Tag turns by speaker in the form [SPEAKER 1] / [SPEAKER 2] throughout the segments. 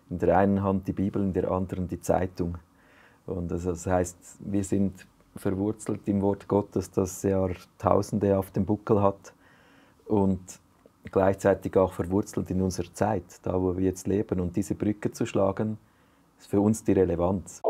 [SPEAKER 1] in der einen Hand die Bibel, in der anderen die Zeitung. Und also das heißt, wir sind verwurzelt im Wort Gottes, das Jahrtausende auf dem Buckel hat und gleichzeitig auch verwurzelt in unserer Zeit, da wo wir jetzt leben. Und diese Brücke zu schlagen, ist für uns die Relevanz.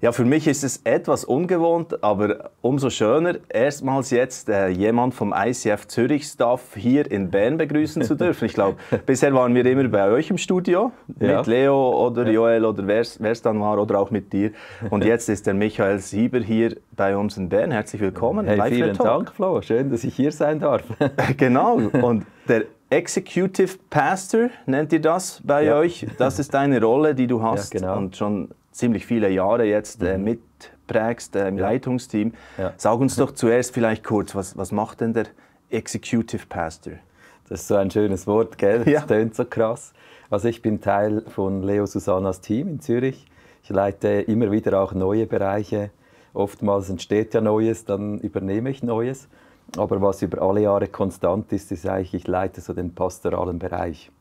[SPEAKER 2] Ja, für mich ist es etwas ungewohnt, aber umso schöner, erstmals jetzt jemand vom ICF Zürich Staff hier in Bern begrüßen zu dürfen. Ich glaube, bisher waren wir immer bei euch im Studio, mit Leo oder Joel oder wer es dann war oder auch mit dir. Und jetzt ist der Michael Sieber hier bei uns in Bern. Herzlich willkommen.
[SPEAKER 1] Hey, vielen Dank, Flo. Schön, dass ich hier sein darf.
[SPEAKER 2] Genau. Und der Executive Pastor nennt ihr das bei euch. Das ist deine Rolle, die du hast und schon ziemlich viele Jahre jetzt mitprägst im Leitungsteam. Ja. Sag uns doch zuerst vielleicht kurz, was macht denn der Executive Pastor?
[SPEAKER 1] Das ist so ein schönes Wort, gell? Das tönt so krass. Also ich bin Teil von Leo Susannas Team in Zürich. Ich leite immer wieder auch neue Bereiche. Oftmals entsteht ja Neues, dann übernehme ich Neues. Aber was über alle Jahre konstant ist, ist eigentlich, ich leite so den pastoralen Bereich.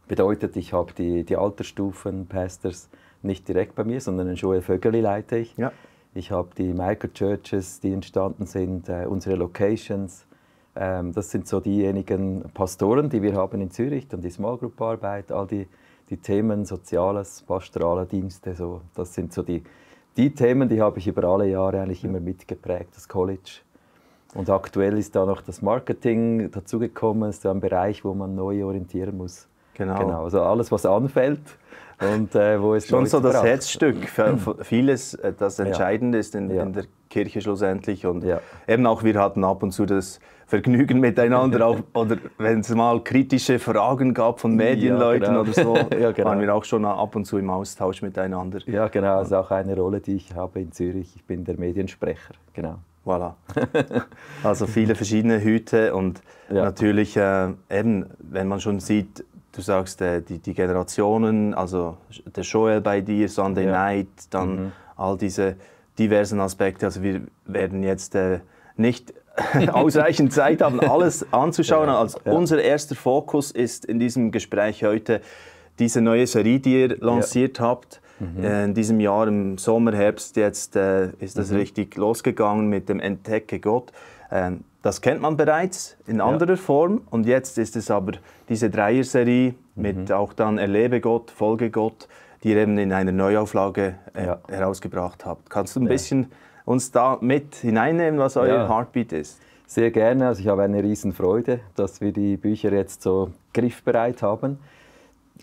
[SPEAKER 1] Bedeutet, ich habe die Altersstufen, Pastors, nicht direkt bei mir, sondern den Joel Vögeli leite ich. Ja. Ich habe die Microchurches, die entstanden sind, unsere Locations. Das sind so diejenigen Pastoren, die wir haben in Zürich, dann die Small Group Arbeit, all die Themen, Soziales, pastorale Dienste. So. Das sind so die Themen, die habe ich über alle Jahre eigentlich immer mitgeprägt, das College. Und aktuell ist da noch das Marketing dazugekommen, ist da ein Bereich, wo man neu orientieren muss. Genau. Also alles, was anfällt. Und, wo es
[SPEAKER 2] schon so das Herzstück für vieles, das entscheidend ist in der Kirche schlussendlich. Und eben auch wir hatten ab und zu das Vergnügen miteinander, auch, oder wenn es mal kritische Fragen gab von Medienleuten oder so, waren wir auch schon ab und zu im Austausch miteinander.
[SPEAKER 1] Ja, genau, das ist auch eine Rolle, die ich habe in Zürich. Ich bin der Mediensprecher, genau.
[SPEAKER 2] Voilà. Also viele verschiedene Hüte und natürlich eben, wenn man schon sieht, du sagst, die Generationen, also der Joel bei dir, Sunday Night, dann all diese diversen Aspekte. Also wir werden jetzt nicht ausreichend Zeit haben, alles anzuschauen. Also unser erster Fokus ist in diesem Gespräch heute diese neue Serie, die ihr lanciert habt. In diesem Jahr, im Sommer, Herbst, jetzt ist das richtig losgegangen mit dem Entdecke Gott. Das kennt man bereits in anderer Form und jetzt ist es aber diese Dreier-Serie mit auch dann Erlebe Gott, Folge Gott, die ihr eben in einer Neuauflage herausgebracht habt. Kannst du ein bisschen uns da mit hineinnehmen, was euer Heartbeat ist?
[SPEAKER 1] Sehr gerne. Also ich habe eine Riesenfreude, dass wir die Bücher jetzt so griffbereit haben.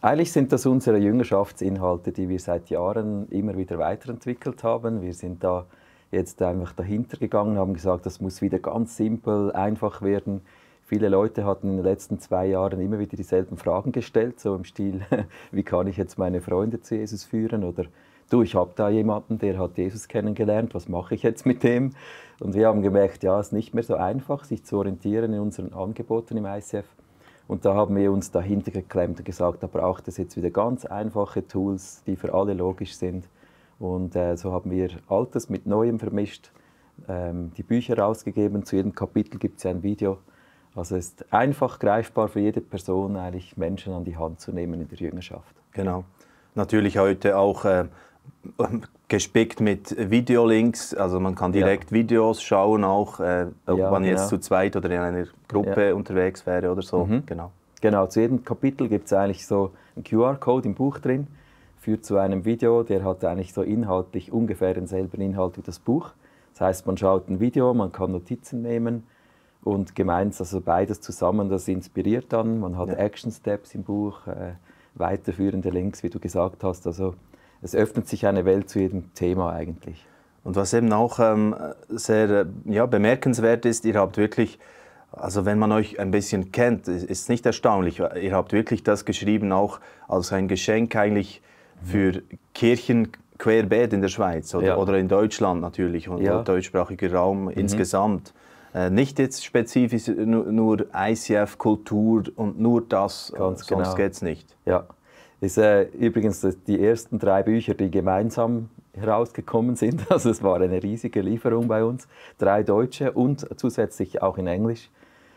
[SPEAKER 1] Eigentlich sind das unsere Jüngerschaftsinhalte, die wir seit Jahren immer wieder weiterentwickelt haben. Wir sind da jetzt einfach dahinter gegangen, haben gesagt, das muss wieder ganz simpel, einfach werden. Viele Leute hatten in den letzten 2 Jahren immer wieder dieselben Fragen gestellt, so im Stil, wie kann ich jetzt meine Freunde zu Jesus führen? Oder du, ich habe da jemanden, der hat Jesus kennengelernt, was mache ich jetzt mit dem? Und wir haben gemerkt, ja, es ist nicht mehr so einfach, sich zu orientieren in unseren Angeboten im ICF. Und da haben wir uns dahinter geklemmt und gesagt, da braucht es jetzt wieder ganz einfache Tools, die für alle logisch sind. Und so haben wir Altes mit Neuem vermischt, die Bücher rausgegeben. Zu jedem Kapitel gibt es ein Video. Also es ist einfach greifbar für jede Person, eigentlich Menschen an die Hand zu nehmen in der Jüngerschaft.
[SPEAKER 2] Genau. Natürlich heute auch gespickt mit Videolinks, also man kann direkt Videos schauen, auch ob man jetzt zu zweit oder in einer Gruppe unterwegs wäre oder so.
[SPEAKER 1] Genau, zu jedem Kapitel gibt es eigentlich so einen QR-Code im Buch drin, führt zu einem Video, der hat eigentlich so inhaltlich ungefähr denselben Inhalt wie das Buch. Das heißt, man schaut ein Video, man kann Notizen nehmen und gemeinsam, also beides zusammen, das inspiriert dann. Man hat Action Steps im Buch, weiterführende Links, wie du gesagt hast. Also es öffnet sich eine Welt zu jedem Thema eigentlich.
[SPEAKER 2] Und was eben auch sehr bemerkenswert ist, ihr habt wirklich, also wenn man euch ein bisschen kennt, ist es nicht erstaunlich, ihr habt wirklich das geschrieben auch als ein Geschenk eigentlich für Kirchen querbeet in der Schweiz oder in Deutschland natürlich und deutschsprachiger Raum insgesamt. Nicht jetzt spezifisch nur ICF-Kultur und nur das, sonst geht es nicht.
[SPEAKER 1] Ja. Ist übrigens die ersten 3 Bücher, die gemeinsam herausgekommen sind. Also es war eine riesige Lieferung bei uns. 3 deutsche und zusätzlich auch in Englisch.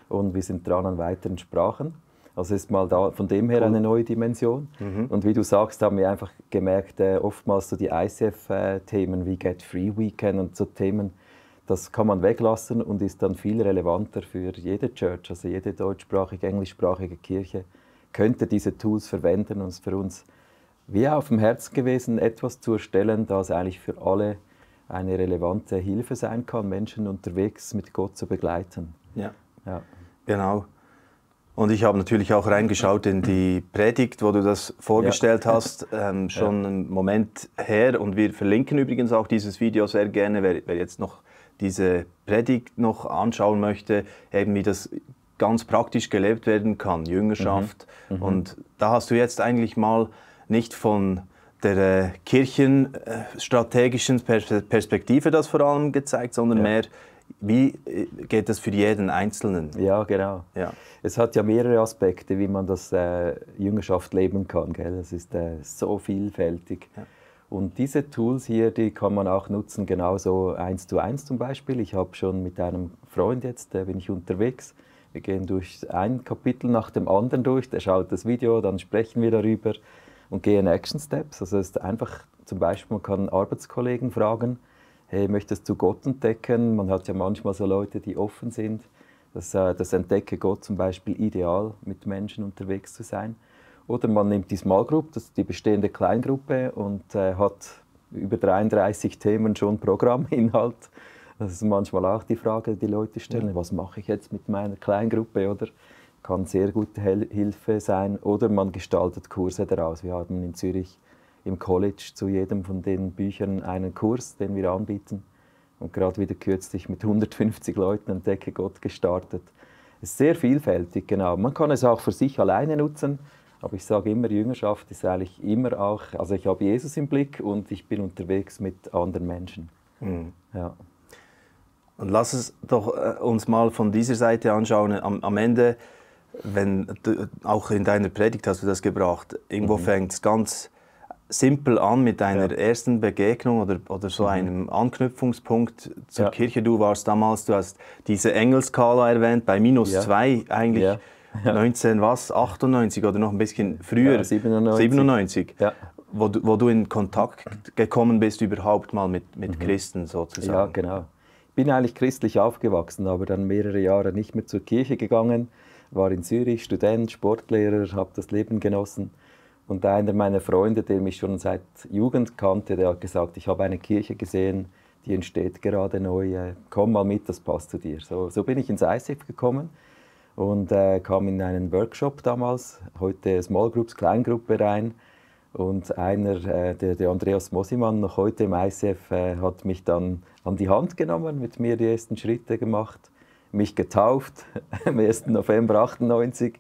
[SPEAKER 1] Und wir sind dran an weiteren Sprachen. Also ist mal da von dem her eine neue Dimension. Und wie du sagst, haben wir einfach gemerkt, oftmals so die ICF-Themen wie Get Free Weekend und so Themen, das kann man weglassen und ist dann viel relevanter für jede Church, also jede deutschsprachige, englischsprachige Kirche könnte diese Tools verwenden und es ist für uns wie auf dem Herzen gewesen, etwas zu erstellen, das eigentlich für alle eine relevante Hilfe sein kann, Menschen unterwegs mit Gott zu begleiten.
[SPEAKER 2] Ja,
[SPEAKER 1] ja.
[SPEAKER 2] Genau. Und ich habe natürlich auch reingeschaut in die Predigt, wo du das vorgestellt hast, schon einen Moment her. Und wir verlinken übrigens auch dieses Video sehr gerne, wer jetzt noch diese Predigt noch anschauen möchte, eben wie das ganz praktisch gelebt werden kann, Jüngerschaft. Und da hast du jetzt eigentlich mal nicht von der kirchenstrategischen Perspektive das vor allem gezeigt, sondern mehr, wie geht das für jeden Einzelnen?
[SPEAKER 1] Ja, genau. Ja. Es hat ja mehrere Aspekte, wie man das Jüngerschaft leben kann. Gell? Das ist so vielfältig. Ja. Und diese Tools hier, die kann man auch nutzen, genauso 1:1 zum Beispiel. Ich habe schon mit einem Freund jetzt, bin ich unterwegs. Wir gehen durch ein Kapitel nach dem anderen durch, der schaut das Video, dann sprechen wir darüber und gehen Action Steps. Also es ist einfach, zum Beispiel, man kann Arbeitskollegen fragen, hey, möchtest du Gott entdecken? Man hat ja manchmal so Leute, die offen sind. Das Entdecke Gott zum Beispiel ideal, mit Menschen unterwegs zu sein. Oder man nimmt die Small Group, das ist die bestehende Kleingruppe und hat über 33 Themen schon Programminhalt. Das ist manchmal auch die Frage, die Leute stellen, was mache ich jetzt mit meiner Kleingruppe? Oder kann sehr gute Hilfe sein. Oder man gestaltet Kurse daraus. Wir haben in Zürich im College zu jedem von den Büchern einen Kurs, den wir anbieten. Und gerade wieder kürzlich mit 150 Leuten Entdecke Gott gestartet. Es ist sehr vielfältig, genau. Man kann es auch für sich alleine nutzen. Aber ich sage immer, Jüngerschaft ist eigentlich immer auch, also ich habe Jesus im Blick und ich bin unterwegs mit anderen Menschen. Ja.
[SPEAKER 2] Und lass es doch uns mal von dieser Seite anschauen. Am Ende, wenn du, auch in deiner Predigt hast du das gebracht, irgendwo fängt es ganz simpel an mit deiner ersten Begegnung oder so einem Anknüpfungspunkt zur Kirche. Du warst damals, du hast diese Engelskala erwähnt, bei -2 eigentlich. Ja. 1998 oder noch ein bisschen früher,
[SPEAKER 1] ja, 97.
[SPEAKER 2] Ja. Wo du in Kontakt gekommen bist überhaupt mal mit Christen sozusagen.
[SPEAKER 1] Ja, genau. Ich bin eigentlich christlich aufgewachsen, aber dann mehrere Jahre nicht mehr zur Kirche gegangen, war in Zürich Student, Sportlehrer, habe das Leben genossen. Und einer meiner Freunde, der mich schon seit Jugend kannte, der hat gesagt, ich habe eine Kirche gesehen, die entsteht gerade neu, komm mal mit, das passt zu dir. So bin ich ins ICF gekommen. Und kam in einen Workshop damals, heute Small Groups, Kleingruppe rein. Und einer, der Andreas Mosimann, noch heute im ICF, hat mich dann an die Hand genommen, mit mir die ersten Schritte gemacht, mich getauft, am 1. November 98.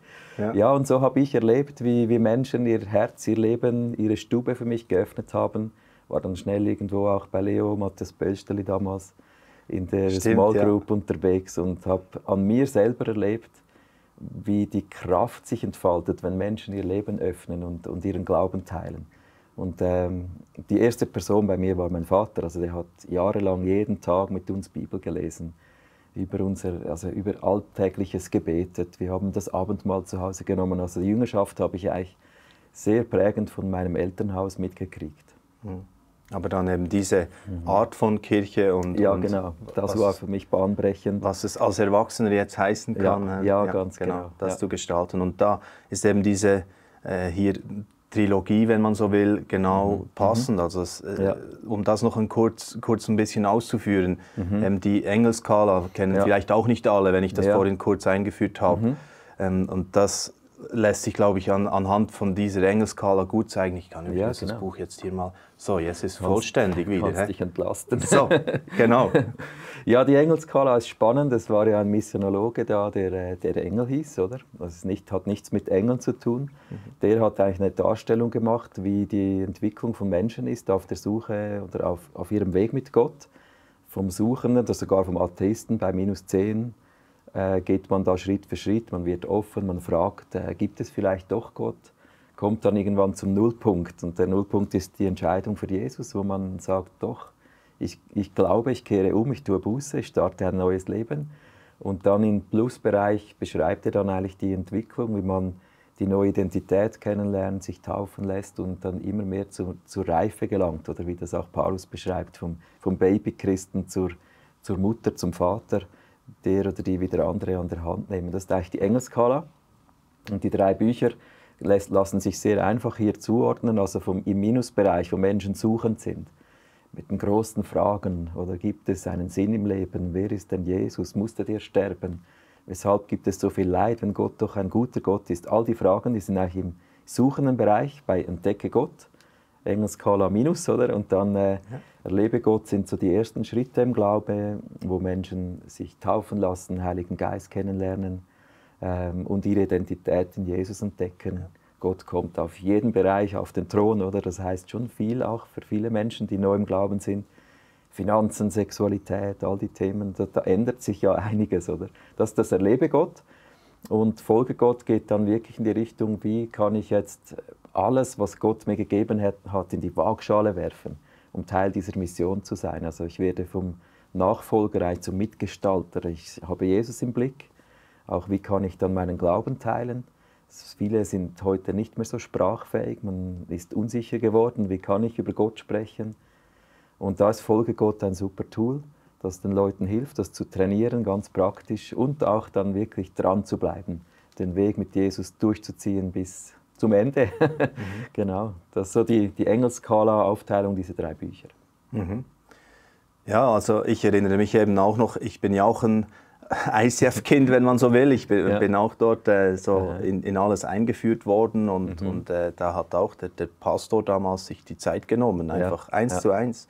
[SPEAKER 1] Ja, und so habe ich erlebt, wie Menschen ihr Herz, ihr Leben, ihre Stube für mich geöffnet haben. War dann schnell irgendwo auch bei Leo, Matthias Bösteli damals, in der Small Group unterwegs und habe an mir selber erlebt, wie die Kraft sich entfaltet, wenn Menschen ihr Leben öffnen und ihren Glauben teilen. Und die erste Person bei mir war mein Vater. Also der hat jahrelang jeden Tag mit uns Bibel gelesen, über Alltägliches gebetet. Wir haben das Abendmahl zu Hause genommen. Also die Jüngerschaft habe ich eigentlich sehr prägend von meinem Elternhaus mitgekriegt.
[SPEAKER 2] Aber dann eben diese Art von Kirche und...
[SPEAKER 1] Ja, genau. Das war für mich bahnbrechend.
[SPEAKER 2] Was es als Erwachsener jetzt heißen kann.
[SPEAKER 1] Ja, ganz genau.
[SPEAKER 2] Das zu gestalten. Und da ist eben diese hier Trilogie, wenn man so will, genau passend. Also um das noch kurz ein bisschen auszuführen. Die Engelskala kennen vielleicht auch nicht alle, wenn ich das vorhin kurz eingeführt habe. Und das lässt sich, glaube ich, anhand von dieser Engelskala gut zeigen. Ich kann übrigens das Buch jetzt hier mal... So, jetzt ist es vollständig wieder.
[SPEAKER 1] Kannst dich entlasten.
[SPEAKER 2] So, genau.
[SPEAKER 1] Ja, die Engelskala ist spannend. Es war ja ein Missionologe da, der Engel hieß, oder? Das hat nichts mit Engeln zu tun. Der hat eigentlich eine Darstellung gemacht, wie die Entwicklung von Menschen ist auf der Suche oder auf ihrem Weg mit Gott. Vom Suchenden, oder sogar vom Atheisten bei -10 geht man da Schritt für Schritt. Man wird offen, man fragt, gibt es vielleicht doch Gott? kommt dann irgendwann zum Nullpunkt. Und der Nullpunkt ist die Entscheidung für Jesus, wo man sagt, doch, ich glaube, ich kehre um, ich tue Buße, ich starte ein neues Leben. Und dann im Plusbereich beschreibt er dann eigentlich die Entwicklung, wie man die neue Identität kennenlernt, sich taufen lässt und dann immer mehr zur Reife gelangt. Oder wie das auch Paulus beschreibt, vom Babychristen zur Mutter, zum Vater, der oder die wieder andere an der Hand nehmen. Das ist eigentlich die Engelskala. Und die 3 Bücher lassen sich sehr einfach hier zuordnen, also im Minusbereich, wo Menschen suchend sind, mit den großen Fragen, oder gibt es einen Sinn im Leben? Wer ist denn Jesus? Musste der sterben? Weshalb gibt es so viel Leid, wenn Gott doch ein guter Gott ist? All die Fragen, die sind eigentlich im suchenden Bereich, bei Entdecke Gott, Engelskala Minus, oder? Und dann Erlebe Gott sind so die ersten Schritte im Glaube, wo Menschen sich taufen lassen, Heiligen Geist kennenlernen und ihre Identität in Jesus entdecken. Ja. Gott kommt auf jeden Bereich auf den Thron, oder? Das heißt schon viel auch für viele Menschen, die neu im Glauben sind. Finanzen, Sexualität, all die Themen, da ändert sich ja einiges, oder? Das ist das Erlebe Gott. Und Folge Gott geht dann wirklich in die Richtung, wie kann ich jetzt alles, was Gott mir gegeben hat, in die Waagschale werfen, um Teil dieser Mission zu sein. Also ich werde vom Nachfolger zum Mitgestalter. Ich habe Jesus im Blick. Auch wie kann ich dann meinen Glauben teilen? Viele sind heute nicht mehr so sprachfähig, man ist unsicher geworden. Wie kann ich über Gott sprechen? Und da ist Folge Gott ein super Tool, das den Leuten hilft, das zu trainieren, ganz praktisch, und auch dann wirklich dran zu bleiben, den Weg mit Jesus durchzuziehen bis zum Ende. Genau, das ist so die Engelskala-Aufteilung dieser 3 Bücher.
[SPEAKER 2] Mhm. Ja, also ich erinnere mich eben auch noch, ich bin ja auch ein ICF-Kind, wenn man so will. Ich bin auch dort in alles eingeführt worden und da hat auch der Pastor damals sich die Zeit genommen, einfach 1 zu 1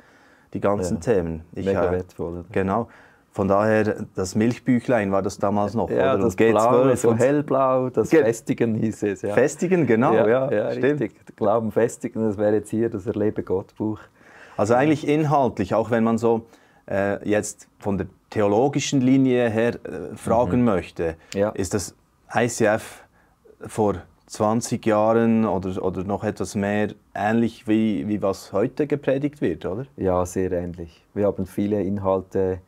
[SPEAKER 2] die ganzen Themen.
[SPEAKER 1] Mega wertvoll.
[SPEAKER 2] Genau. Von daher, das Milchbüchlein war das damals noch,
[SPEAKER 1] ja,
[SPEAKER 2] oder?
[SPEAKER 1] Das Blaue, so hellblau, das Festigen hieß es. Ja.
[SPEAKER 2] Festigen, genau, ja stimmt.
[SPEAKER 1] Richtig. Glauben festigen, das wäre jetzt hier das Erlebe Gott-Buch.
[SPEAKER 2] Also eigentlich inhaltlich, auch wenn man so jetzt von der theologischen Linie her fragen möchte, ist das ICF vor 20 Jahren oder noch etwas mehr ähnlich wie was heute gepredigt wird, oder?
[SPEAKER 1] Ja, sehr ähnlich. Wir haben viele Inhalte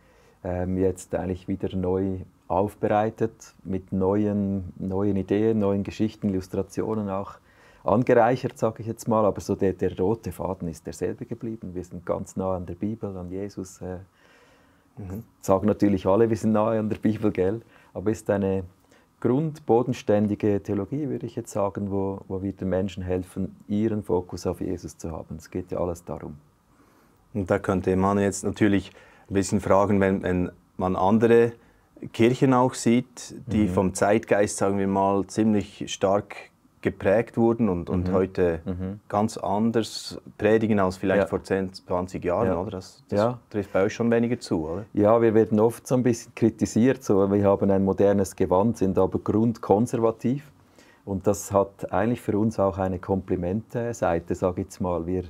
[SPEAKER 1] jetzt eigentlich wieder neu aufbereitet, mit neuen Ideen, neuen Geschichten, Illustrationen auch angereichert, sage ich jetzt mal. Aber so der rote Faden ist derselbe geblieben. Wir sind ganz nah an der Bibel, an Jesus. Sagen natürlich alle, wir sind nahe an der Bibel, gell? Aber es ist eine grundbodenständige Theologie, würde ich jetzt sagen, wo wir den Menschen helfen, ihren Fokus auf Jesus zu haben. Es geht ja alles darum.
[SPEAKER 2] Und da könnte man jetzt natürlich ein bisschen fragen, wenn man andere Kirchen auch sieht, die vom Zeitgeist, sagen wir mal, ziemlich stark geprägt wurden und heute ganz anders predigen als vielleicht vor 10, 20 Jahren, oder? Das trifft bei euch schon weniger zu, oder? Ja,
[SPEAKER 1] wir werden oft so ein bisschen kritisiert, so, wir haben ein modernes Gewand, sind aber grundkonservativ. Und das hat eigentlich für uns auch eine Komplimentseite, sage ich jetzt mal. Wir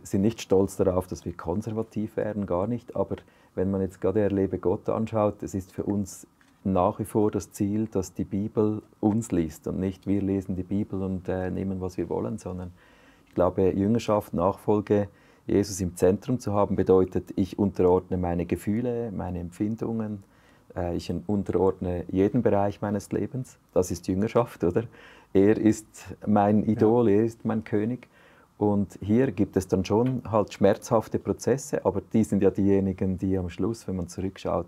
[SPEAKER 1] sind nicht stolz darauf, dass wir konservativ wären, gar nicht. Aber wenn man jetzt gerade Erlebe Gott anschaut, es ist für uns nach wie vor das Ziel, dass die Bibel uns liest und nicht wir lesen die Bibel und nehmen, was wir wollen, sondern ich glaube, Jüngerschaft, Nachfolge, Jesus im Zentrum zu haben, bedeutet, ich unterordne meine Gefühle, meine Empfindungen, ich unterordne jeden Bereich meines Lebens. Das ist Jüngerschaft, oder? Er ist mein Idol, er ist mein König. Und hier gibt es dann schon halt schmerzhafte Prozesse, aber die sind ja diejenigen, die am Schluss, wenn man zurückschaut,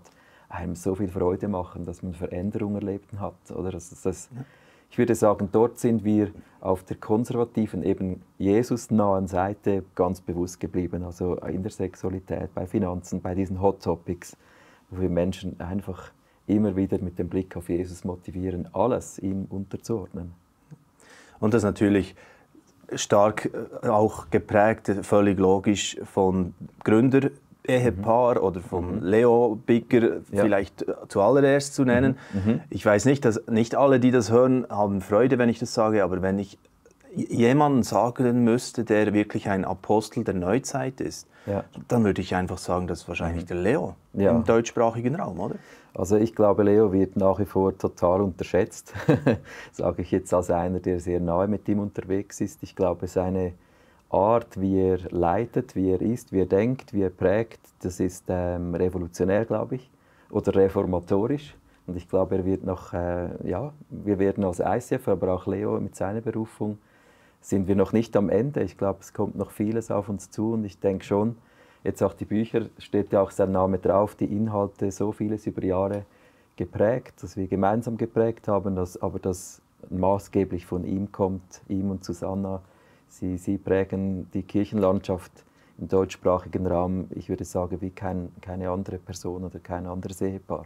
[SPEAKER 1] einem so viel Freude machen, dass man Veränderung erlebt hat. Oder? Ich würde sagen, dort sind wir auf der konservativen, eben Jesus-nahen Seite ganz bewusst geblieben. Also in der Sexualität, bei Finanzen, bei diesen Hot Topics, wo wir Menschen einfach immer wieder mit dem Blick auf Jesus motivieren, alles ihm unterzuordnen.
[SPEAKER 2] Und das natürlich stark auch geprägt, völlig logisch, von Gründerehepaar oder von Leo Bigger vielleicht zuallererst zu nennen. Ich weiß nicht, dass nicht alle, die das hören, haben Freude, wenn ich das sage, aber wenn ich jemanden sagen müsste, der wirklich ein Apostel der Neuzeit ist, dann würde ich einfach sagen, das ist wahrscheinlich der Leo im deutschsprachigen Raum, oder?
[SPEAKER 1] Also ich glaube, Leo wird nach wie vor total unterschätzt. Sage ich jetzt als einer, der sehr nahe mit ihm unterwegs ist. Ich glaube, seine Art, wie er leitet, wie er ist, wie er denkt, wie er prägt, das ist revolutionär, glaube ich, oder reformatorisch. Und ich glaube, er wird noch, wir werden als ICF, aber auch Leo mit seiner Berufung, sind wir noch nicht am Ende. Ich glaube, es kommt noch vieles auf uns zu und ich denke schon, jetzt auch die Bücher, steht ja auch sein Name drauf, die Inhalte, so vieles über Jahre geprägt, dass wir gemeinsam geprägt haben, aber das maßgeblich von ihm kommt, ihm und Susanna. Sie prägen die Kirchenlandschaft im deutschsprachigen Raum, ich würde sagen, wie keine andere Person oder kein anderes Ehepaar.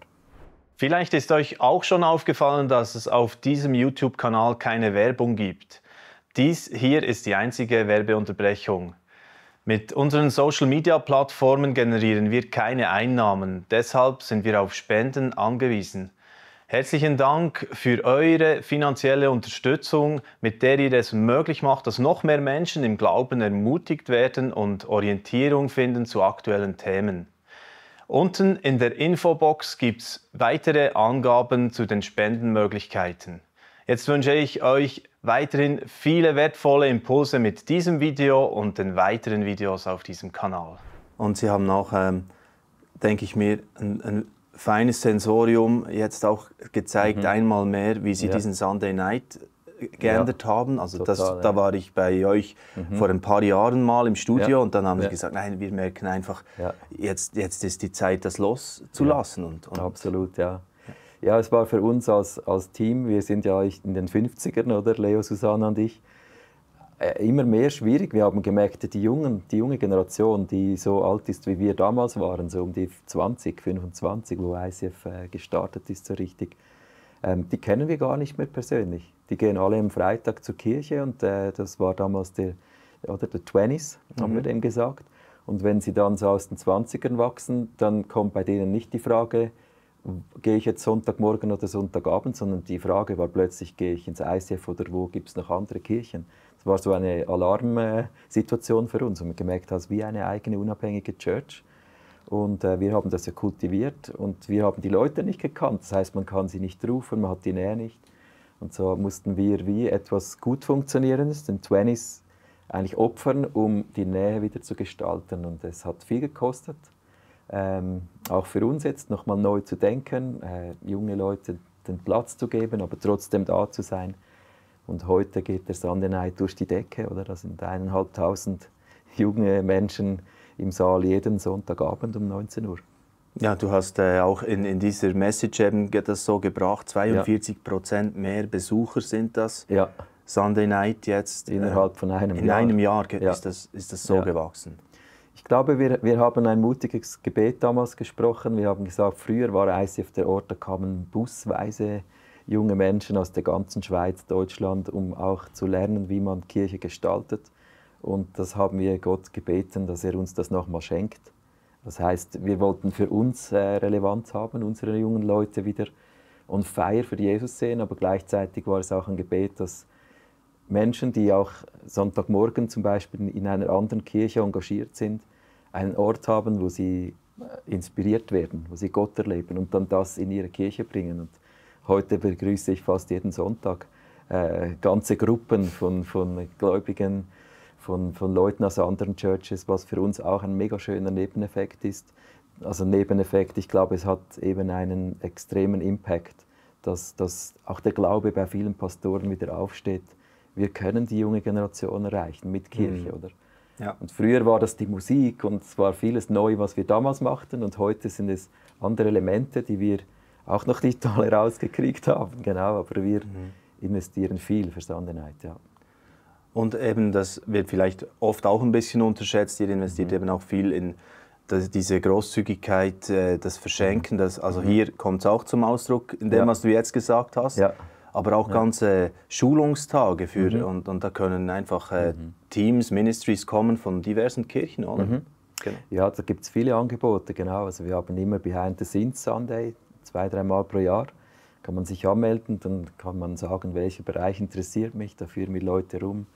[SPEAKER 3] Vielleicht ist euch auch schon aufgefallen, dass es auf diesem YouTube-Kanal keine Werbung gibt. Dies hier ist die einzige Werbeunterbrechung. Mit unseren Social-Media-Plattformen generieren wir keine Einnahmen, deshalb sind wir auf Spenden angewiesen. Herzlichen Dank für eure finanzielle Unterstützung, mit der ihr es möglich macht, dass noch mehr Menschen im Glauben ermutigt werden und Orientierung finden zu aktuellen Themen. Unten in der Infobox gibt es weitere Angaben zu den Spendenmöglichkeiten. Jetzt wünsche ich euch weiterhin viele wertvolle Impulse mit diesem Video und den weiteren Videos auf diesem Kanal.
[SPEAKER 2] Und Sie haben auch, denke ich mir, ein feines Sensorium jetzt auch gezeigt, einmal mehr, wie Sie diesen Sunday Night geändert haben. Also total, da war ich bei euch vor ein paar Jahren mal im Studio und dann haben Sie gesagt, nein, wir merken einfach, jetzt ist die Zeit, das loszulassen. Und
[SPEAKER 1] absolut, ja. Ja, es war für uns als Team, wir sind ja in den 50ern, oder Leo, Susanna und ich, immer mehr schwierig. Wir haben gemerkt, die junge Generation, die so alt ist, wie wir damals waren, so um die 20, 25, wo ICF gestartet ist so richtig, die kennen wir gar nicht mehr persönlich. Die gehen alle am Freitag zur Kirche und das war damals der 20s, haben wir dem gesagt. Und wenn sie dann so aus den 20ern wachsen, dann kommt bei denen nicht die Frage, gehe ich jetzt Sonntagmorgen oder Sonntagabend, sondern die Frage war plötzlich, gehe ich ins ICF oder wo gibt es noch andere Kirchen? Das war so eine Alarmsituation für uns und wir gemerkt haben, wie eine eigene unabhängige Church. Und wir haben das ja kultiviert und wir haben die Leute nicht gekannt. Das heißt, man kann sie nicht rufen, man hat die Nähe nicht. Und so mussten wir wie etwas gut Funktionierendes, den 20s, eigentlich opfern, um die Nähe wieder zu gestalten. Und es hat viel gekostet. Auch für uns jetzt nochmal neu zu denken, junge Leute den Platz zu geben, aber trotzdem da zu sein. Und heute geht der Sunday Night durch die Decke, oder? Da sind 1500 junge Menschen im Saal jeden Sonntagabend um 19 Uhr.
[SPEAKER 2] Ja, du hast auch in dieser Message eben das so gebracht, 42% mehr Besucher sind das.
[SPEAKER 1] Ja.
[SPEAKER 2] Sunday Night jetzt.
[SPEAKER 1] Innerhalb von einem Jahr.
[SPEAKER 2] In einem Jahr ist das so gewachsen.
[SPEAKER 1] Ich glaube, wir haben ein mutiges Gebet damals gesprochen. Wir haben gesagt, früher war ICF der Ort, da kamen busweise junge Menschen aus der ganzen Schweiz, Deutschland, um auch zu lernen, wie man Kirche gestaltet. Und das haben wir Gott gebeten, dass er uns das nochmal schenkt. Das heißt, wir wollten für uns Relevanz haben, unsere jungen Leute wieder on fire für Jesus sehen, aber gleichzeitig war es auch ein Gebet, dass Menschen, die auch Sonntagmorgen zum Beispiel in einer anderen Kirche engagiert sind, einen Ort haben, wo sie inspiriert werden, wo sie Gott erleben und dann das in ihre Kirche bringen. Und heute begrüße ich fast jeden Sonntag ganze Gruppen von Gläubigen, von Leuten aus anderen Churches, was für uns auch ein mega schöner Nebeneffekt ist. Also Nebeneffekt, ich glaube, es hat eben einen extremen Impact, dass auch der Glaube bei vielen Pastoren wieder aufsteht. Wir können die junge Generation erreichen mit Kirche, oder? Ja. Und früher war das die Musik und es war vieles neu, was wir damals machten und heute sind es andere Elemente, die wir auch noch nicht alle rausgekriegt haben, genau, aber wir investieren viel für Sunday Night, ja.
[SPEAKER 2] Und eben, das wird vielleicht oft auch ein bisschen unterschätzt, ihr investiert eben auch viel in diese Großzügigkeit, das Verschenken, also hier kommt es auch zum Ausdruck, in dem, was du jetzt gesagt hast. Ja. Aber auch ganze Schulungstage für, und da können einfach Teams, Ministries kommen von diversen Kirchen, oder?
[SPEAKER 1] Genau. Ja, da gibt es viele Angebote, genau. Also wir haben immer Behind the Scenes Sunday, 2-3 Mal pro Jahr. Kann man sich anmelden, dann kann man sagen, welcher Bereich interessiert mich, da führen wir Leute rum.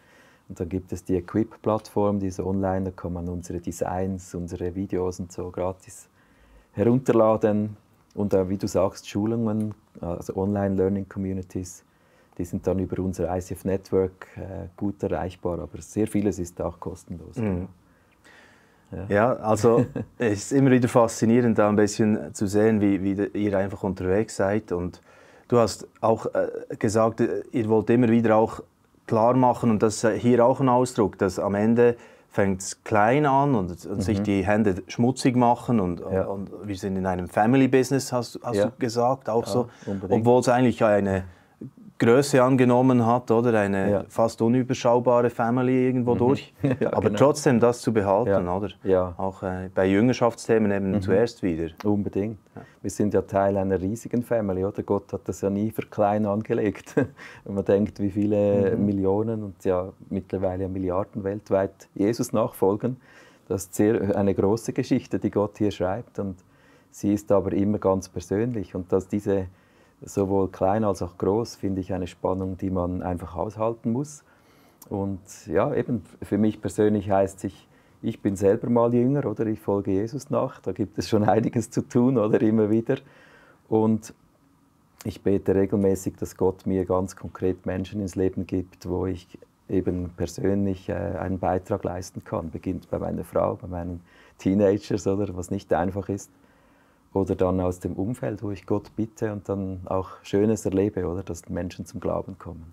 [SPEAKER 1] Und dann gibt es die Equip-Plattform, diese online, da kann man unsere Designs, unsere Videos und so gratis herunterladen. Und wie du sagst, Schulungen, also Online-Learning-Communities, die sind dann über unser ICF-Network gut erreichbar, aber sehr vieles ist auch kostenlos.
[SPEAKER 2] Mhm. Ja, also es ist immer wieder faszinierend, da ein bisschen zu sehen, wie ihr einfach unterwegs seid. Und du hast auch gesagt, ihr wollt immer wieder auch klar machen, und das ist hier auch ein Ausdruck, dass am Ende fängt es klein an und sich die Hände schmutzig machen und wir sind in einem Family-Business, hast du gesagt, auch so, obwohl es eigentlich eine Größe angenommen hat, oder eine fast unüberschaubare Family irgendwo durch, aber genau. Trotzdem das zu behalten, oder? Ja. Auch bei Jüngerschaftsthemen eben zuerst wieder.
[SPEAKER 1] Unbedingt. Ja. Wir sind ja Teil einer riesigen Family, oder? Gott hat das ja nie für klein angelegt. Wenn man denkt, wie viele Millionen und ja mittlerweile Milliarden weltweit Jesus nachfolgen, das ist eine große Geschichte, die Gott hier schreibt, und sie ist aber immer ganz persönlich, und dass diese sowohl klein als auch groß, finde ich eine Spannung, die man einfach aushalten muss. Und ja, eben für mich persönlich heißt es, ich bin selber mal Jünger, oder ich folge Jesus nach. Da gibt es schon einiges zu tun, oder immer wieder. Und ich bete regelmäßig, dass Gott mir ganz konkret Menschen ins Leben gibt, wo ich eben persönlich einen Beitrag leisten kann. Beginnt bei meiner Frau, bei meinen Teenagers, oder was nicht einfach ist. Oder dann aus dem Umfeld, wo ich Gott bitte und dann auch Schönes erlebe, oder, dass Menschen zum Glauben kommen.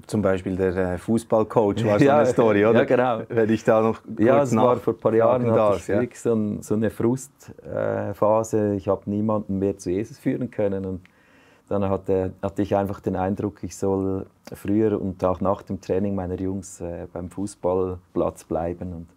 [SPEAKER 2] Zum Beispiel der Fußballcoach war so eine Story, oder?
[SPEAKER 1] Ja, genau.
[SPEAKER 2] Wenn ich da noch
[SPEAKER 1] kurz es war vor ein paar Jahren, hatte ich wirklich so eine Frustphase. Ich habe niemanden mehr zu Jesus führen können. Und dann hatte ich einfach den Eindruck, ich soll früher und auch nach dem Training meiner Jungs beim Fußballplatz bleiben. Und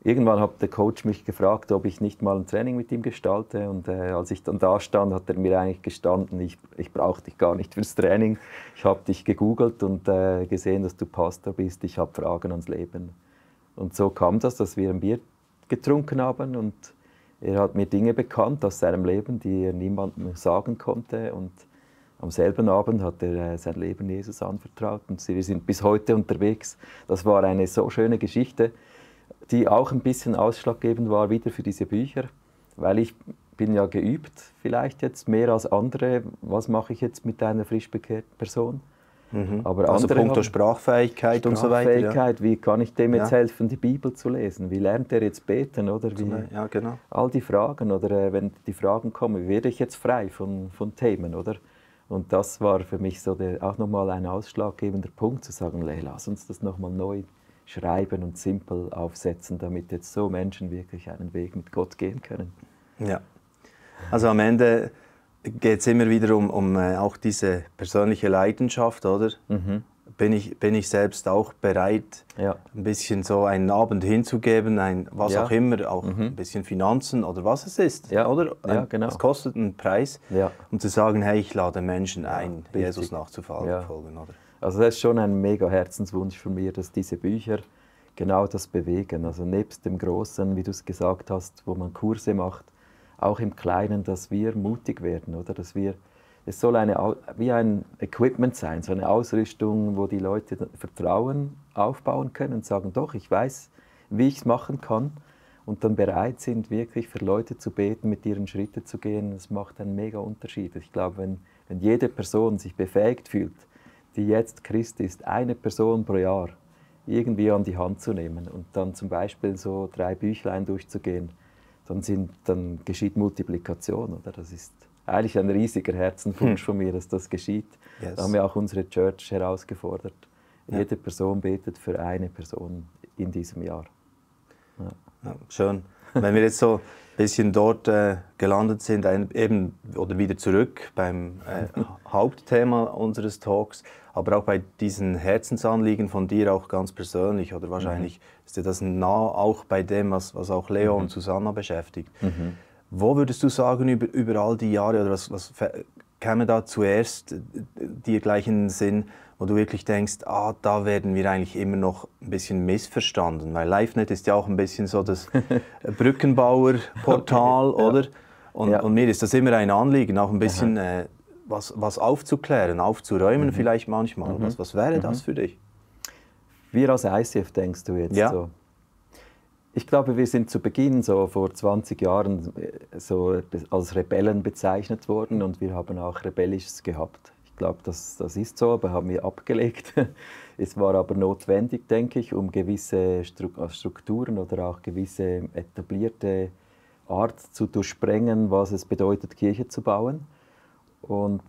[SPEAKER 1] irgendwann hat der Coach mich gefragt, ob ich nicht mal ein Training mit ihm gestalte. Und als ich dann da stand, hat er mir eigentlich gestanden, ich brauche dich gar nicht fürs Training. Ich habe dich gegoogelt und gesehen, dass du Pastor bist. Ich habe Fragen ans Leben. Und so kam das, dass wir ein Bier getrunken haben. Und er hat mir Dinge bekannt aus seinem Leben, die er niemandem sagen konnte. Und am selben Abend hat er sein Leben Jesus anvertraut. Und wir sind bis heute unterwegs. Das war eine so schöne Geschichte, die auch ein bisschen ausschlaggebend war wieder für diese Bücher, weil ich bin ja geübt, vielleicht jetzt mehr als andere, was mache ich jetzt mit einer frisch bekehrten Person?
[SPEAKER 2] Aber also punkto Sprachfähigkeit und so weiter.
[SPEAKER 1] Sprachfähigkeit, wie kann ich dem jetzt helfen, die Bibel zu lesen? Wie lernt er jetzt beten? Oder wie,
[SPEAKER 2] genau.
[SPEAKER 1] All die Fragen, oder wenn die Fragen kommen, wie werde ich jetzt frei von Themen, oder? Und das war für mich so auch nochmal ein ausschlaggebender Punkt, zu sagen, lass uns das nochmal neu schreiben und simpel aufsetzen, damit jetzt so Menschen wirklich einen Weg mit Gott gehen können.
[SPEAKER 2] Ja, also am Ende geht es immer wieder um auch diese persönliche Leidenschaft, oder? Bin ich selbst auch bereit, ein bisschen so einen Abend hinzugeben, was auch immer, auch ein bisschen Finanzen oder was es ist, oder?
[SPEAKER 1] Genau.
[SPEAKER 2] Es kostet einen Preis, um zu sagen, hey, ich lade Menschen ein, Jesus nachzufolgen, oder?
[SPEAKER 1] Also das ist schon ein mega Herzenswunsch von mir, dass diese Bücher genau das bewegen. Also nebst dem Großen, wie du es gesagt hast, wo man Kurse macht, auch im Kleinen, dass wir mutig werden, oder? Dass es soll wie ein Equipment sein, so eine Ausrüstung, wo die Leute Vertrauen aufbauen können und sagen, doch, ich weiß, wie ich es machen kann, und dann bereit sind, wirklich für Leute zu beten, mit ihren Schritte zu gehen. Das macht einen mega Unterschied. Ich glaube, wenn jede Person sich befähigt fühlt, die jetzt Christ ist, eine Person pro Jahr irgendwie an die Hand zu nehmen und dann zum Beispiel so 3 Büchlein durchzugehen, dann geschieht Multiplikation, oder? Das ist eigentlich ein riesiger Herzenswunsch von mir, dass das geschieht. Yes. Da haben wir auch unsere Church herausgefordert. Jede Person betet für eine Person in diesem Jahr.
[SPEAKER 2] Ja, schön. Wenn wir jetzt so ein bisschen dort gelandet sind, oder wieder zurück beim Hauptthema unseres Talks, aber auch bei diesen Herzensanliegen von dir auch ganz persönlich, oder wahrscheinlich ist dir das nah auch bei dem, was auch Leo und Susanna beschäftigt. Wo würdest du sagen, über all die Jahre, oder was käme da zuerst dir gleich in den Sinn, wo du wirklich denkst, da werden wir eigentlich immer noch ein bisschen missverstanden, weil LiveNet ist ja auch ein bisschen so das Brückenbauer-Portal, oder? Und mir ist das immer ein Anliegen, auch ein bisschen was aufzuklären, aufzuräumen vielleicht manchmal. Was wäre das für dich?
[SPEAKER 1] Wir als ICF, denkst du jetzt?
[SPEAKER 2] Ja.
[SPEAKER 1] So? Ich glaube, wir sind zu Beginn, so vor 20 Jahren, so als Rebellen bezeichnet worden und wir haben auch Rebellisches gehabt. Ich glaube, das ist so, aber haben wir abgelegt. Es war aber notwendig, denke ich, um gewisse Strukturen oder auch gewisse etablierte Art zu durchsprengen, was es bedeutet, Kirche zu bauen. Und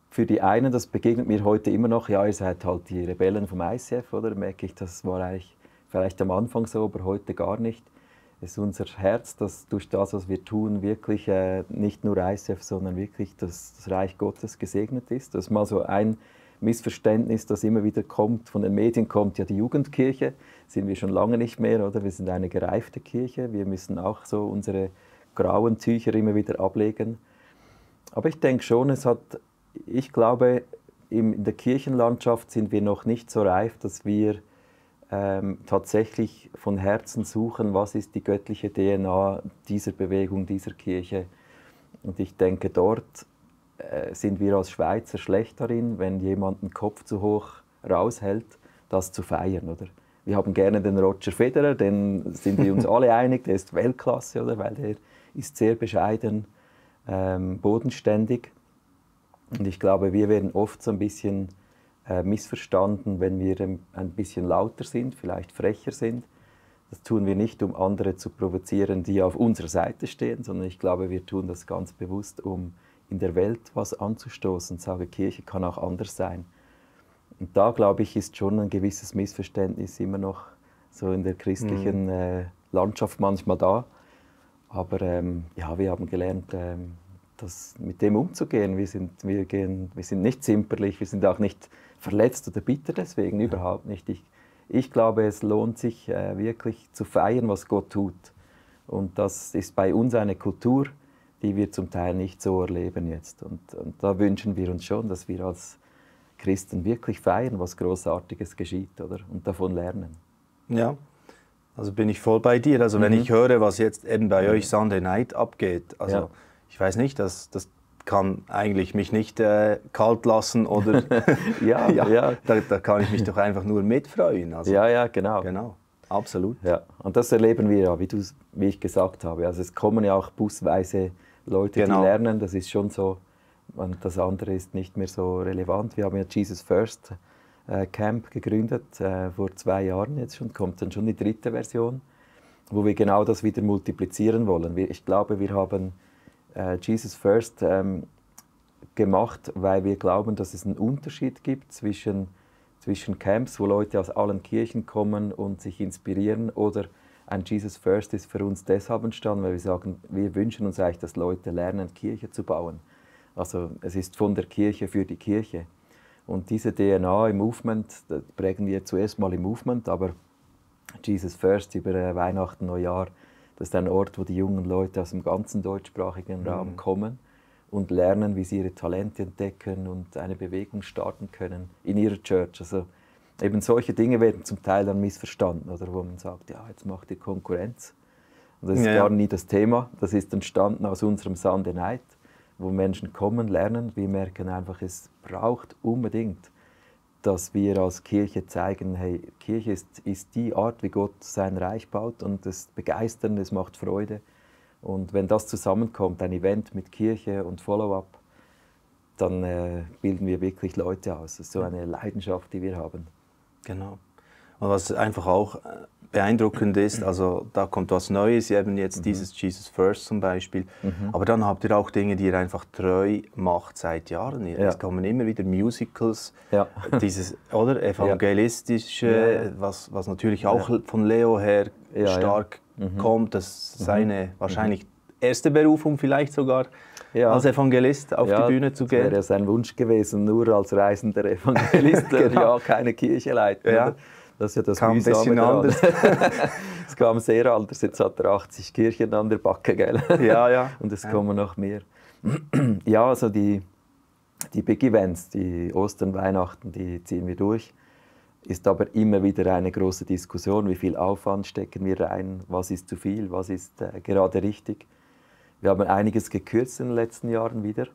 [SPEAKER 1] für die einen, das begegnet mir heute immer noch, ja, ihr seid halt die Rebellen vom ICF, oder? Merke ich, das war eigentlich vielleicht am Anfang so, aber heute gar nicht. Es ist unser Herz, das durch das, was wir tun, wirklich nicht nur ICF, sondern wirklich das Reich Gottes gesegnet ist. Das ist mal so ein Missverständnis, das immer wieder kommt. Von den Medien kommt ja die Jugendkirche, sind wir schon lange nicht mehr, oder? Wir sind eine gereifte Kirche, wir müssen auch so unsere grauen Tücher immer wieder ablegen. Aber ich denke schon, ich glaube, in der Kirchenlandschaft sind wir noch nicht so reif, dass wir tatsächlich von Herzen suchen, was ist die göttliche DNA dieser Bewegung, dieser Kirche. Und ich denke, dort sind wir als Schweizer schlecht darin, wenn jemand den Kopf zu hoch raushält, das zu feiern, oder? Wir haben gerne den Roger Federer, den sind wir uns alle einig, der ist Weltklasse, oder? Weil der ist sehr bescheiden, bodenständig. Und ich glaube, wir werden oft so ein bisschen missverstanden, wenn wir ein bisschen lauter sind, vielleicht frecher sind. Das tun wir nicht, um andere zu provozieren, die auf unserer Seite stehen, sondern ich glaube, wir tun das ganz bewusst, um in der Welt was anzustoßen. Ich sage, Kirche kann auch anders sein. Und da, glaube ich, ist schon ein gewisses Missverständnis immer noch so in der christlichen Landschaft manchmal da. Aber ja, wir haben gelernt, mit dem umzugehen. Wir sind nicht zimperlich, wir sind auch nicht verletzt oder bitter deswegen, überhaupt nicht. Ich glaube, es lohnt sich wirklich zu feiern, was Gott tut. Und das ist bei uns eine Kultur, die wir zum Teil nicht so erleben jetzt. Und da wünschen wir uns schon, dass wir als Christen wirklich feiern, was Großartiges geschieht, oder? Und davon lernen.
[SPEAKER 2] Ja, also bin ich voll bei dir. Also wenn ich höre, was jetzt eben bei euch Sunday Night abgeht, also ich weiß nicht, das kann eigentlich mich nicht kalt lassen oder da kann ich mich doch einfach nur mitfreuen. Also,
[SPEAKER 1] ja, genau.
[SPEAKER 2] Genau, absolut.
[SPEAKER 1] Ja, und das erleben wir ja, wie ich gesagt habe. Also es kommen ja auch busweise Leute, die lernen, das ist schon so. Und das andere ist nicht mehr so relevant. Wir haben ja Jesus First Camp gegründet, vor 2 Jahren jetzt schon, kommt dann schon die 3. Version, wo wir genau das wieder multiplizieren wollen. Ich glaube, wir haben Jesus First gemacht, weil wir glauben, dass es einen Unterschied gibt zwischen Camps, wo Leute aus allen Kirchen kommen und sich inspirieren, oder ein Jesus First ist für uns deshalb entstanden, weil wir sagen, wir wünschen uns eigentlich, dass Leute lernen, Kirche zu bauen. Also es ist von der Kirche für die Kirche. Und diese DNA im Movement, das prägen wir zuerst mal im Movement, aber Jesus First über Weihnachten, Neujahr, das ist ein Ort, wo die jungen Leute aus dem ganzen deutschsprachigen Raum kommen und lernen, wie sie ihre Talente entdecken und eine Bewegung starten können in ihrer Church. Also eben solche Dinge werden zum Teil dann missverstanden, oder wo man sagt, ja, jetzt macht ihr Konkurrenz. Und das ist gar nie das Thema. Das ist entstanden aus unserem Sunday Night, wo Menschen kommen, lernen. Wir merken einfach, es braucht unbedingt, dass wir als Kirche zeigen, hey, Kirche ist die Art, wie Gott sein Reich baut, und das begeistert, es macht Freude. Und wenn das zusammenkommt, ein Event mit Kirche und Follow-up, dann bilden wir wirklich Leute aus. Das ist so eine Leidenschaft, die wir haben.
[SPEAKER 2] Genau. Und was einfach auch beeindruckend ist, also da kommt was Neues, eben jetzt dieses Jesus First zum Beispiel, aber dann habt ihr auch Dinge, die ihr einfach treu macht seit Jahren. Es kommen immer wieder Musicals, dieses oder evangelistische, was natürlich auch von Leo her stark kommt, das ist seine wahrscheinlich erste Berufung vielleicht sogar, als Evangelist auf die Bühne zu gehen.
[SPEAKER 1] Das wäre ja sein Wunsch gewesen, nur als reisender Evangelist, ja keine Kirche leiten.
[SPEAKER 2] Ja.
[SPEAKER 1] Das ist ja das
[SPEAKER 2] kam ein bisschen anders.
[SPEAKER 1] Es kam sehr anders, jetzt hat er 80 Kirchen an der Backe, gell?
[SPEAKER 2] Ja.
[SPEAKER 1] Und es kommen noch mehr. Ja, also die Big Events, die Ostern, Weihnachten, die ziehen wir durch. Ist aber immer wieder eine große Diskussion, wie viel Aufwand stecken wir rein, was ist zu viel, was ist gerade richtig. Wir haben einiges gekürzt in den letzten Jahren wieder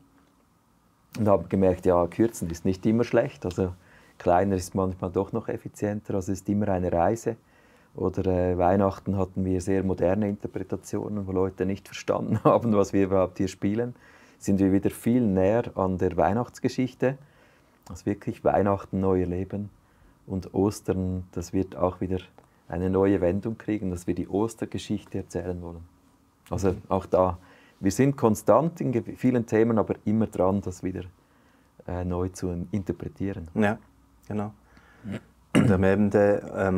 [SPEAKER 1] und haben gemerkt, ja, kürzen ist nicht immer schlecht. Also kleiner ist manchmal doch noch effizienter, also es ist immer eine Reise. Oder Weihnachten hatten wir sehr moderne Interpretationen, wo Leute nicht verstanden haben, was wir überhaupt hier spielen. Sind wir wieder viel näher an der Weihnachtsgeschichte, also wirklich Weihnachten neu erleben. Und Ostern, das wird auch wieder eine neue Wendung kriegen, dass wir die Ostergeschichte erzählen wollen. Also auch da, wir sind konstant in vielen Themen, aber immer dran, das wieder neu zu interpretieren.
[SPEAKER 2] Ja, genau. Und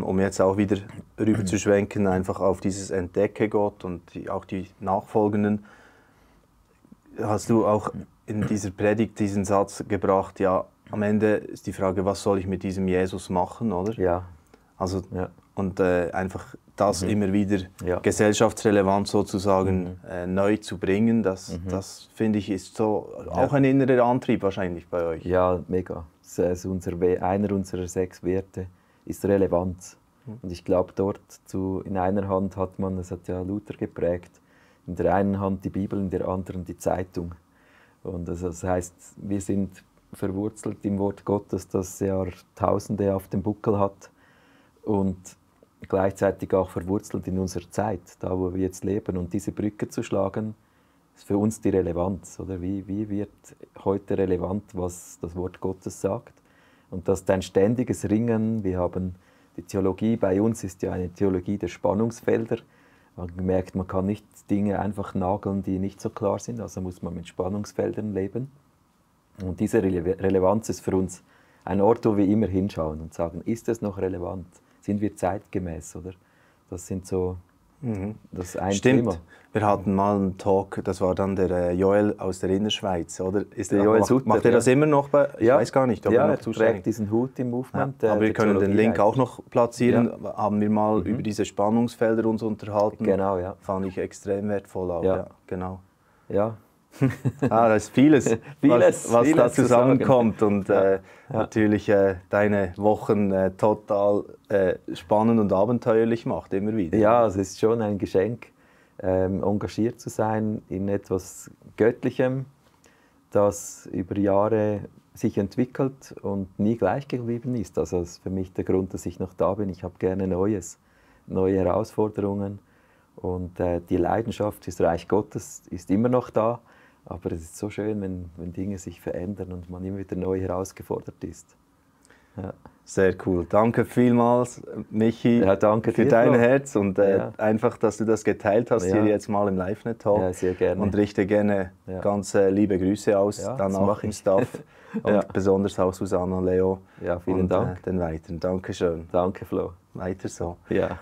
[SPEAKER 2] um jetzt auch wieder rüber zu schwenken, einfach auf dieses Entdecke Gott und auch die nachfolgenden, hast du auch in dieser Predigt diesen Satz gebracht, ja, am Ende ist die Frage, was soll ich mit diesem Jesus machen, oder?
[SPEAKER 1] Ja.
[SPEAKER 2] Also, ja. Und einfach das immer wieder gesellschaftsrelevant sozusagen neu zu bringen, das finde ich ist so auch ein innerer Antrieb wahrscheinlich bei euch.
[SPEAKER 1] Ja, mega. Das ist einer unserer 6 Werte ist Relevanz. Und ich glaube, dort in einer Hand hat man, das hat ja Luther geprägt, in der einen Hand die Bibel, in der anderen die Zeitung. Und das heißt, wir sind verwurzelt im Wort Gottes, das Jahrtausende auf dem Buckel hat und gleichzeitig auch verwurzelt in unserer Zeit, da wo wir jetzt leben. Und diese Brücke zu schlagen, ist für uns die Relevanz. Oder? Wie wird heute relevant, was das Wort Gottes sagt? Und das ist ein ständiges Ringen. Wir haben die Theologie, bei uns ist ja eine Theologie der Spannungsfelder. Man merkt, man kann nicht Dinge einfach nageln, die nicht so klar sind, also muss man mit Spannungsfeldern leben. Und diese Relevanz ist für uns ein Ort, wo wir immer hinschauen und sagen, ist es noch relevant? Sind wir zeitgemäß? Oder? Das sind so das ein
[SPEAKER 2] Stimmt.
[SPEAKER 1] Thema.
[SPEAKER 2] Wir hatten mal einen Talk, das war dann der Joel aus der Innerschweiz, oder? Macht er das immer noch? Ich weiß gar nicht, ob er noch zuständig
[SPEAKER 1] trägt diesen Hut im Movement.
[SPEAKER 2] Ja, aber wir können den Link auch noch platzieren. Ja. Haben wir mal über diese Spannungsfelder uns unterhalten.
[SPEAKER 1] Genau, ja.
[SPEAKER 2] Fand ich extrem wertvoll auch. Ja, genau.
[SPEAKER 1] Ja.
[SPEAKER 2] Da ist vieles was da zusammenkommt und natürlich deine Wochen total spannend und abenteuerlich macht, immer wieder.
[SPEAKER 1] Ja, es ist schon ein Geschenk, engagiert zu sein in etwas Göttlichem, das über Jahre sich entwickelt und nie gleich geblieben ist. Also das ist für mich der Grund, dass ich noch da bin. Ich habe gerne Neues, neue Herausforderungen und die Leidenschaft fürs Reich Gottes ist immer noch da. Aber es ist so schön, wenn Dinge sich verändern und man immer wieder neu herausgefordert ist. Ja.
[SPEAKER 2] Sehr cool. Danke vielmals, Michi,
[SPEAKER 1] danke
[SPEAKER 2] für dein Herz und einfach, dass du das geteilt hast hier jetzt mal im LiveNet-Talk.
[SPEAKER 1] Ja, sehr gerne.
[SPEAKER 2] Und richte gerne ganz liebe Grüße aus, dann auch im Staff und besonders auch Susanne und Leo.
[SPEAKER 1] Ja, vielen Dank.
[SPEAKER 2] Den weiteren. Dankeschön.
[SPEAKER 1] Danke, Flo.
[SPEAKER 2] Weiter so.
[SPEAKER 1] Ja.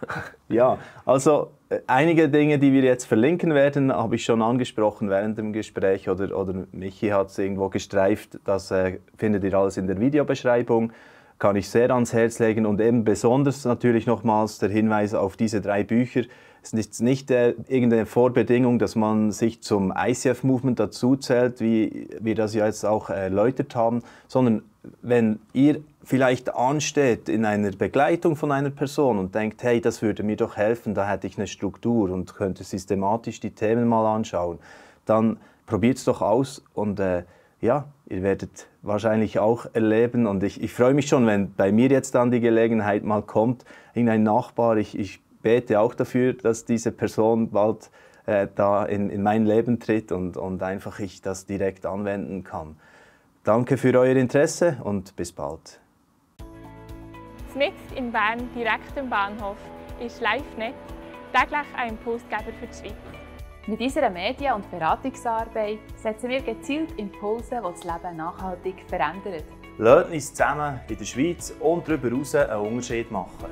[SPEAKER 2] Ja, also einige Dinge, die wir jetzt verlinken werden, habe ich schon angesprochen während dem Gespräch oder Michi hat es irgendwo gestreift. Das findet ihr alles in der Videobeschreibung. Kann ich sehr ans Herz legen und eben besonders natürlich nochmals der Hinweis auf diese 3 Bücher. Es ist nicht irgendeine Vorbedingung, dass man sich zum ICF-Movement dazuzählt, wie wir das ja jetzt auch erläutert haben, sondern wenn ihr vielleicht ansteht in einer Begleitung von einer Person und denkt, hey, das würde mir doch helfen, da hätte ich eine Struktur und könnte systematisch die Themen mal anschauen, dann probiert es doch aus und ja, ihr werdet wahrscheinlich auch erleben und ich freue mich schon, wenn bei mir jetzt dann die Gelegenheit mal kommt, irgendein Nachbar, ich bete auch dafür, dass diese Person bald da in mein Leben tritt und einfach ich das direkt anwenden kann. Danke für euer Interesse und bis bald.
[SPEAKER 4] Mitten in Bern, direkt am Bahnhof, ist LiveNet täglich ein Impulsgeber für die Schweiz.
[SPEAKER 5] Mit unserer Medien- und Beratungsarbeit setzen wir gezielt Impulse, die das Leben nachhaltig verändern.
[SPEAKER 2] Lasst uns zusammen in der Schweiz und darüber hinaus einen Unterschied machen.